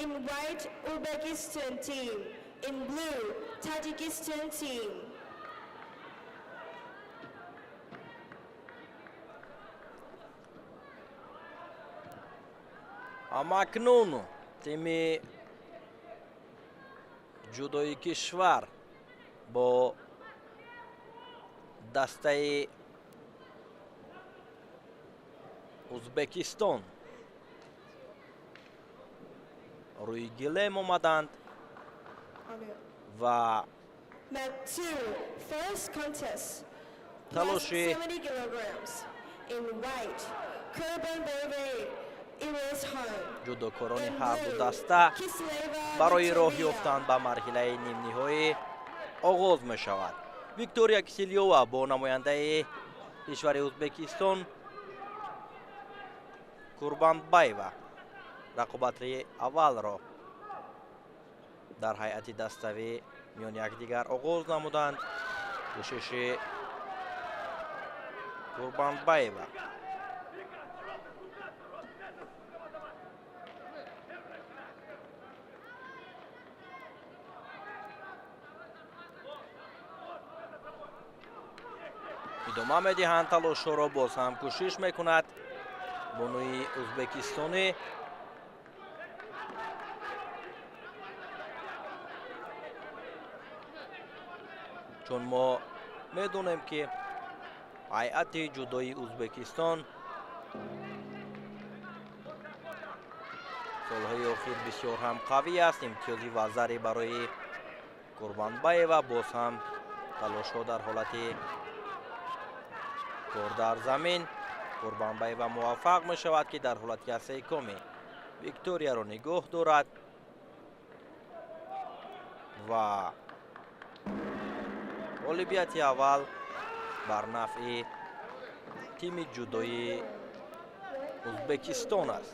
In white, Uzbekistan team. In blue, Tajikistan team. Ҳамакнун тими ҷудои кишвар бо дастаи Узбекистон рӯи гилем омаданд ва Mat 2, first contest. Plus талоши 70 kilograms. In white, Kurbanbaeva Irishan. ҷудокорони In ҳарду blue, даста Kiseleva барои роҳ Victoria. ёфтан ба марҳилаи нимниҳоӣ оғоз мешавад. Виктория Киселёва бо намояндаи кишвари Узбекистон Курбанбаева рақобати аввалро дар ҳайати даставӣ миёни якдигар оғоз намуданд. Кӯшиши Курбанбаева идома медиҳанд талошҳоро, боз ҳам кӯшиш мекунад бонуи узбекистонӣ. Чун мо медонем, ки ҳайати ҷудои Узбекистон солҳои охир бисёр ҳам қавӣ аст. Имтиёзи вазаре барои Курбанбаева, боз ҳам талошҳо дар ҳолати кор дар замин. Курбанбаева муваффақ мешавад, ки дар ҳолати асайкоми Викторияро нигоҳ дорад ва ғолибияти аввал бар нафъи тими ҷудои Узбекистон аст.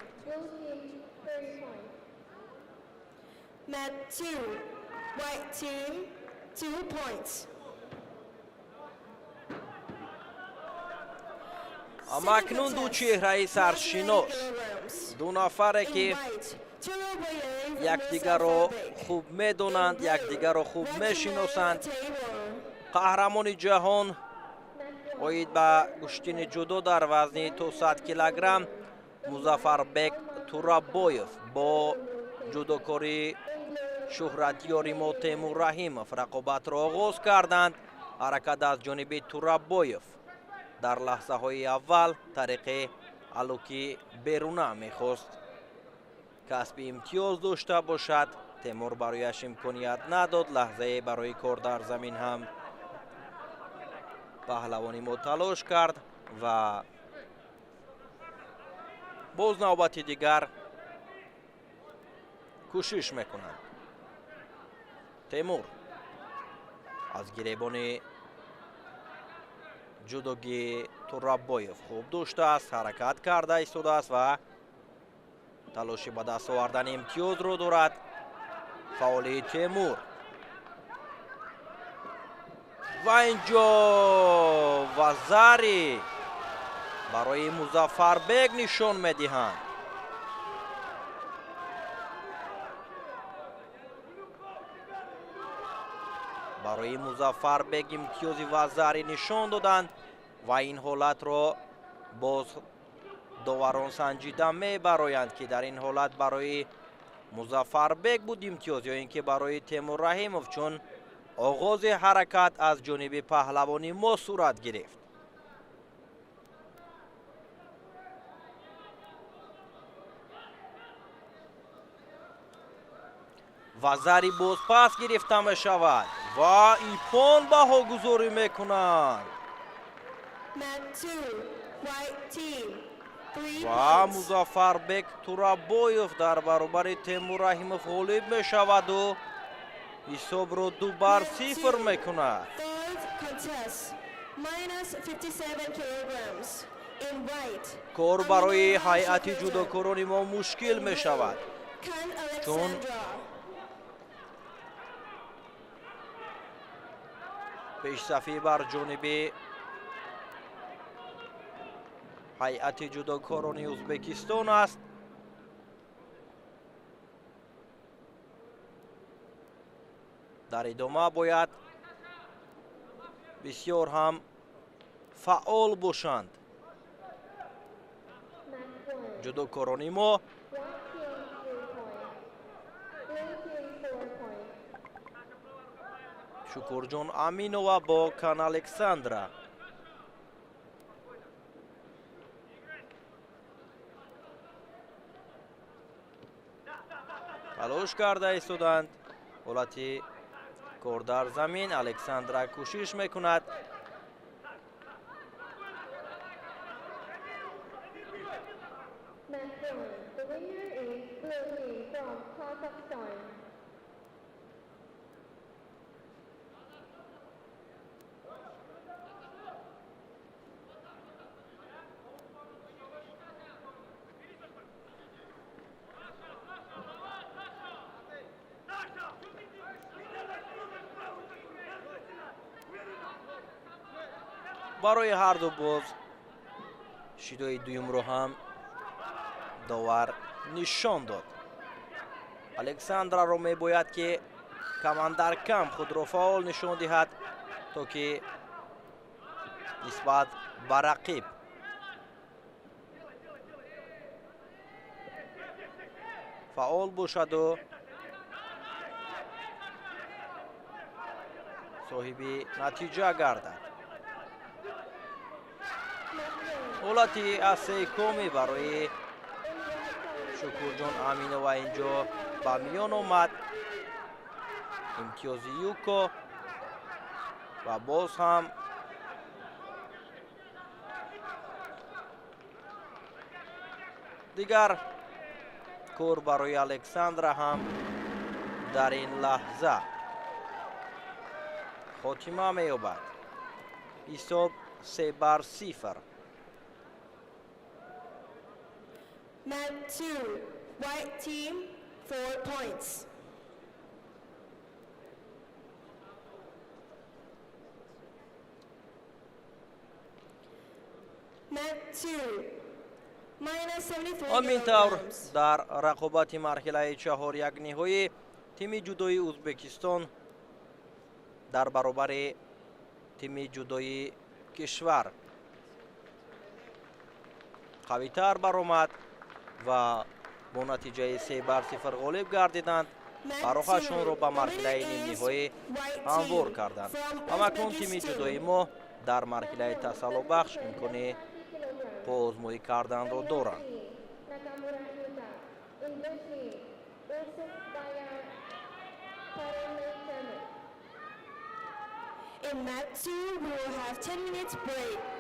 Mat 2, white team, 2 points. Амакнун ду чеҳраи саршинос, ду нафаре, ки якдигарро хуб медонанд, якдигарро хуб мешиносанд. Қаҳрамони ҷаҳон оид ба гӯштини ҷудо дар вазни то 100 килограмм Музаффарбек Турабоев бо ҷудокори шӯҳратёри мо Темур Раҳимов рақобатро оғоз карданд. Ҳаракат аз ҷониби Турабоев дар лаҳзаҳои аввал тариқи алуки беруна мехост касби имтиёз дошта бошад. Темур барояш имконият надод. Лаҳзае барои кор дар замин ҳам паҳлавони мо талош кард ва боз навбати дигар кӯшиш мекунанд. Темур аз гиребони ҷудоги Турабоев хуб доштааст, ҳаракат карда истодааст ва талоши ба даст овардани имтиёзро дорад. Фаъолии Темур ва инҷо вазари барои Музаффарбек нишон медиҳанд. Барои Музаффарбек имтиёзи вазари нишон доданд ва ин ҳолатро боз доварон санҷида мебароянд, ки дар ин ҳолат барои Музаффарбек буд имтиёз ё ин ки барои Темур Раҳимов, чун оғози ҳаракат аз ҷониби паҳлавони мо сурат гирифт. Вазари бозпас гирифта мешавад ва ипон баҳогузорӣ мекунанд. Mat 2, white team, 3 Ва points. Музаффарбек Турабоев дар баробари Темур Раҳимов ғолиб мешаваду ҳисобро 2-0 мекунад. Third contest, minus 57 kilograms. In white, Кор барои ҳайати ҷудокорони мо мушкил мешавад, Khan чун Alexandra. пешсафӣ бар ҷониби ҳайати ҷудокорони Узбекистон аст. Дар идома бояд бисёр ҳам фаъол бошанд ҷудокорони мо. Шукурҷон Аминова бо Кан Александра. Талош карда истоданд. Ҳолати кор дар замин, Александра кӯшиш мекунад. Барои ҳарду боз шидои дуюмро ҳам довар нишон дод. Александраро мебояд, ки камандар кам худро фаъол нишон диҳад, то ки нисбат ба рақиб фаъол бошаду соҳиби натиҷа гардад. Ҳолати асекоми барои Шукурҷон Аминова инҷо ба миён омад. Имтиёзи юко ва боз ҳам дигар кор барои Александра ҳам дар ин лаҳза хотима меёбад. Ҳисоб 3-0. Mat 2, white team, 4 points. Mat 2, minus 73 Ҳамин тавр, kilograms. дар рақобати марҳилаи чаҳорякниҳоӣ тими ҷудои Ӯзбекистон дар баробари тими ҷудои кишвар қавитар баромад ва бо натиҷаи 3-0 ғолиб гардиданд ва роҳашонро ба марҳилаи нимниҳоӣ ҳамвор карданд. Ҳамакнун тими ҷудои мо дар марҳилаи тасаллобахш имкони поозмоӣ карданро доранд. Nakamura Yuta. In blue team, Usupbaya Karame. In mat 2, we will have 10 minutes break.